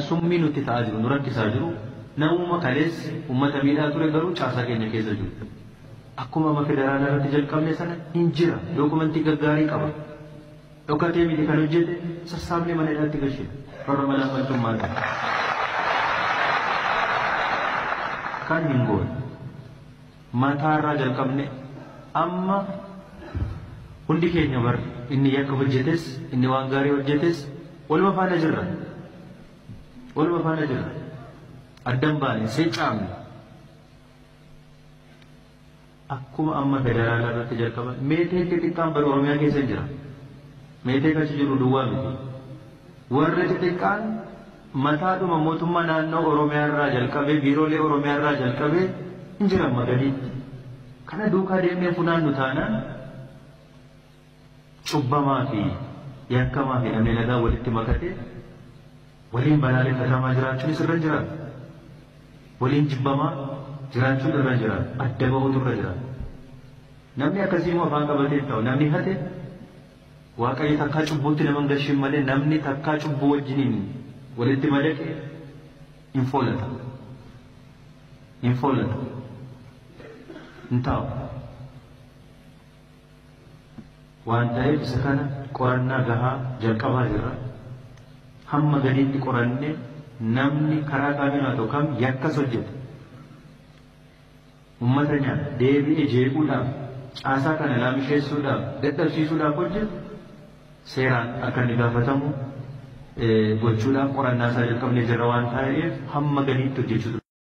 Summii nutti ta'aa jiru, nu rakkisaa jiru, namuma kalees uummata miidhaa ture garuu caasaa keenya keessa jiru. Akkuma amma federaala irratti jalqabne sana hin jira, dookumentii gaggaarii qaba. Dhokatee miti kan hojjete, sassaabnee mana hidhaatti gashina. Warra malaammaltummaa ta'e. Kan hin goone. Mataarraa jalqabne amma hundi keenya bar inni yakka hojjetes inni waan gaarii hojjetes waluma faana jirra. Waluma faana jirra. Addan baane seecaamne. Akkuma amma federaala irratti jalqaban meetee xixiqqaan bar Oromiyaa keessa jira. Meetee achi jiru duwwaa miti. Warri xixiqqaan mataadhuma mootummaa naannoo Oromiyaa irraa jalqabee biiroolee Oromiyaa irraa jalqabee hin jiran magariitti. Kana duukaa deemnee funaannu taanaan cubbamaa fi yakkamaa fi namni nagaa walitti makatee waliin balaaleffatamaa jiraachuunis irra hin jiraatu. Waliin jibbamaa jiraachuun irra hin jiraatu. Adda bahuutu irra jiraata. Namni akkasii immoo afaan qabatee hin ta'u. Namni hate Waaqayyo takkaa cubbuutti nama hin gashin malee namni takkaa cubbuu wajjiniin walitti madaqe hin foolata. Hin foolata. Hin taa'u. Waan ta'eef isa kana qorannaa gahaa jalqabaa jirra. Hamma gadiitti qorannee namni karaa kamiin haa ta'u kam yakkas hojjete. Uummata nyaata deebi'ee jeequudhaaf caasaa kana laamisheessuudhaaf dadhabsiisuudhaaf hojjetu seeraan akka inni gaafatamu gochuudhaaf qorannaa isaa jalqabnee jirra waan ta'eef hamma gadiitti hojjechuutu.